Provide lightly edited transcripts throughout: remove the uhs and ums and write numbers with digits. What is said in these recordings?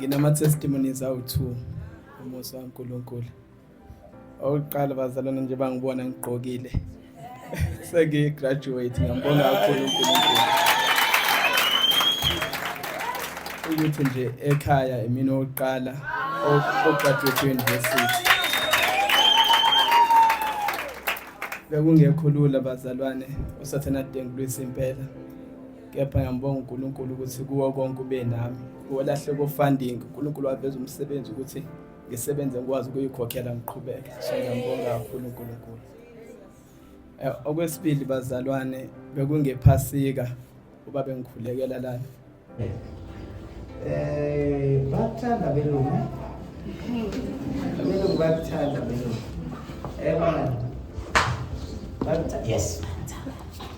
Nginama testimonies awu-2 umusa kaNkulunkulu. Okokuqala bazalwane nje bangibona ngigqokile. Sengiyi-graduate ngiyambonga kakhulu uNkulunkulu. Ukuthi nje ekhaya imina owokuqala o-graduate university. Bekungekho lula bazalwane uSathane ade ngilwisa impela. Kepha ngiyambonga uNkulunkulu ukuthi kuwo konke ube nami. Kuwolahleko funding uNkulunkulu waveza umsebenzi ukuthi ngisebenze ngikwazi ukuyikhokhela ngiqhubeke. So ngiyambonga kakhulu uNkulunkulu. Eh, okwesibili bazalwane bekungephasika uba bengikhulekela lana. Eh bakuthanda belungu. Abelungu bakuthanda belungu. Eh bangani. Bakuthanda yes.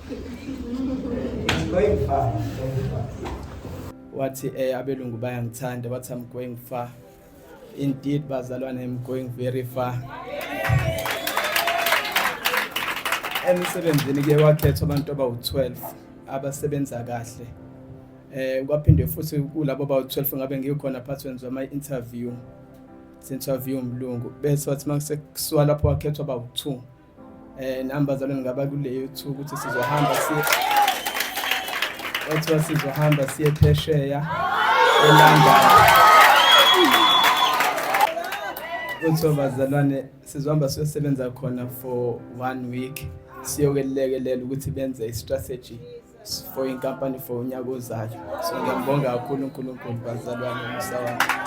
It's going far. Going far. Wathi eh abelungu bayangithanda wathi I'm going far. Indeed bazalwane I'm going very far. Emsebenzini ke wakhethwa abantu abawu-12 abasebenza kahle. Eh kwaphinde futhi kulabo abawu-12 ngabe ngikhona phakathi wenziwa ama-interview. Interview umlungu bese wathi makusekusuka lapho wakhethwa abawu-2 Eh nami bazalwane ngaba kuleyo two ukuthi sizohamba siye kwathiwa sizohamba siye phesheya eLondon. Kuthiwa bazalwane sizohamba siyosebenza khona for one week siyokelekelela ukuthi benze i-strategy for inkampani for unyaka ozayo. So ngiyambonga kakhulu uNkulunkulu bazalwane umusa wakhe.